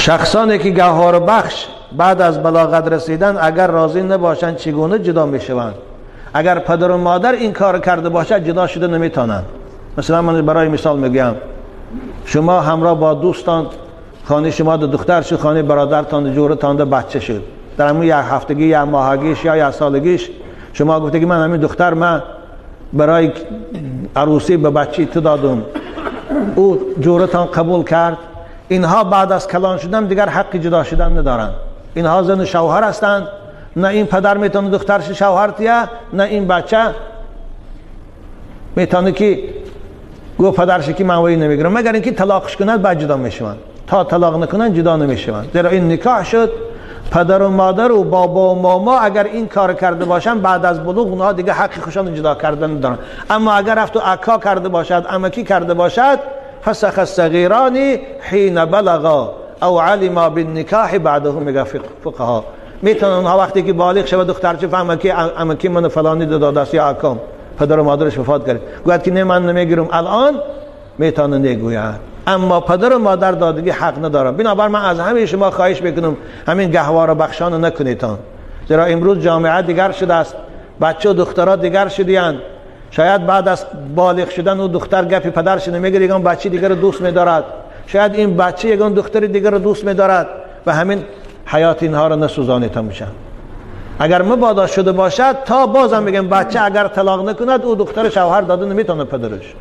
Шахсоне ки гавҳарбахш баъд аз балоғат расидан агар розӣ набошанд, чӣ гуна ҷудо мешаванд? Агар падару модар ин кор карда бошад, ҷудо шуда наметавонанд. Масалан, ман барои мисол мегӯям, шумо ҳамроҳ бо дӯстон, хонаи шумо духтар шуд, хонаи бародаратон, ҷӯратон бача шуд. Дар ҳамон як ҳафтагӣ, як моҳагиш ё як солагиш шумо гуфта ки ман ҳамин духтар ман барои арӯсӣ ба бачаи ту додам. Ӯ ҷӯратон қабул кард. Инҳо баъд аз калон шудан дигар ҳаққи ҷудо шудан надоранд. Инҳо зану шавҳар ҳастанд. На ин падар метавонад духтараш шавҳар тия, на ин бача метавонад ки гӯ падараш ки ман вай намегирам, магар инки талоқш кунад, баъд ҷудо мешаванд. То талоқ накунанд, ҷудо намешаванд. Зеро ин никоҳ шуд. Падару модар ва бобо ва момо агар ин кор карда бошанд, баъд аз булуғ онҳо дигар ҳаққи худашонро ҷудо кардан надоранд. Аммо агар рафту акка карда бошад, амакӣ карда бошад, فسخ الصغيران حين بلغا او علما بالنکاح بعده، میگه فقها. میتونن اونها وقتی که بالغ شود، دخترچه فهمه که امکی من فلانی داده است یا اکام، پدر و مادرش وفات کرد، گوید که نه، من نمیگیرم الان، میتونه نگوید. اما پدر و مادر دادگی حق ندارن. بنابر من از همه شما خواهش میکنم همین گهواره بخشان نکنیدتان، زیرا امروز جامعه دیگر شده است، بچه و دخترها دیگر شدیان. شاید بعد از بالغ شدن او دختر گپی پدرش نمیگیره، یگان بچه دیگر رو دوست میدارد. شاید این بچه یگان دختر دیگر رو دوست میدارد و همین حیات اینها رو نسوزانیتان میشن. اگر مبادا شده باشد، تا بازم میگم بچه اگر طلاق نکند، او دختر شوهر داده نمیتونه پدرش.